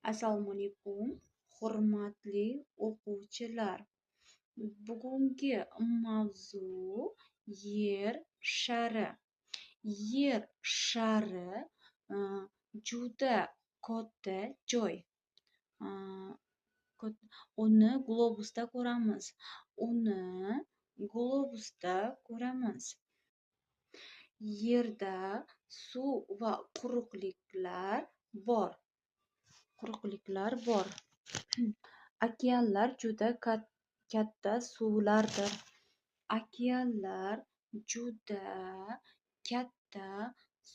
Assalomu alaykum, hurmatli o'quvchilar. Bugungi mavzu Yer shari. Yer shari juda katta joy. Uni globusda ko'ramiz. Uni globusda ko'ramiz. Yerda suv va quruqliklar bor. Quruqliklar bor. Okeanlar juda katta suvlardir. Okeanlar juda katta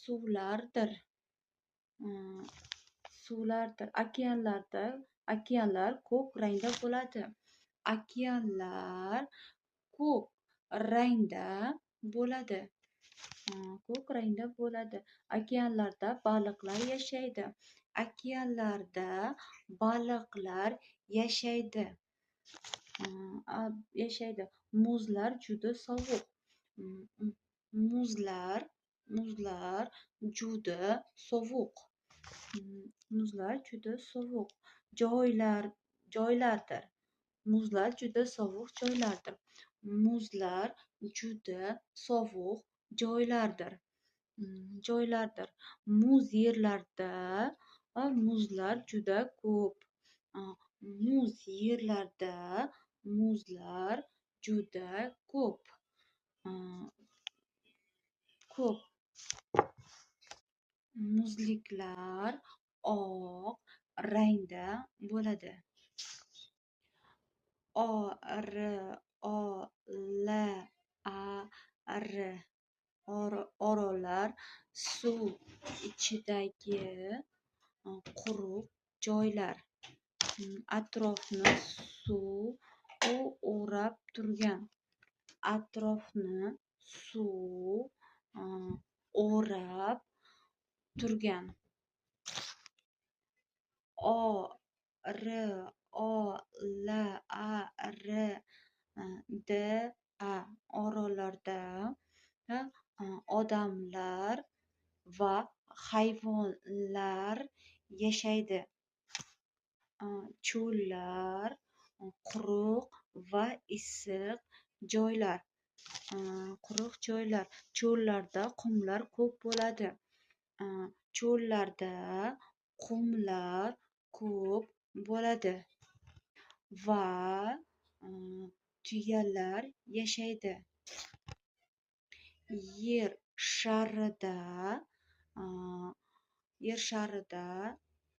suvlardir. Suvlardir. Okeanlarda okeanlar ko'k rangda bo'ladi. Okeanlar ko'k rangda bo'ladi. Ko'k rangda bo'ladi. Okeanlarda baliqlar yashaydi. Okeanlarda baliqlar yashaydi. Yashaydi. Muzlar juda sovuq. Muzlar juda sovuq. Muzlar juda sovuq joylardir. Muzlar juda sovuq joylardir. Muzlar juda sovuq joylardir. Joylardir. Muz yerlarda muzlar juda ko'p. Muz yerlarda muzlar juda ko'p. Ko'p. Muzliklar oq rangda bo'ladi. O R O L A R Orollar suv ichidagi quruq joylar. Atrofni suv o'rab turgan. Atrofni suv o'rab turgan. O R O L A R D A Orollarda odamlar va hayvonlar yashaydi. Cho'llar quruq va issiq joylar. Quruq joylar. Cho'llarda qumlar ko'p bo'ladi. Cho'llarda qumlar ko'p bo'ladi va tuyalar yashaydi. Yer sharida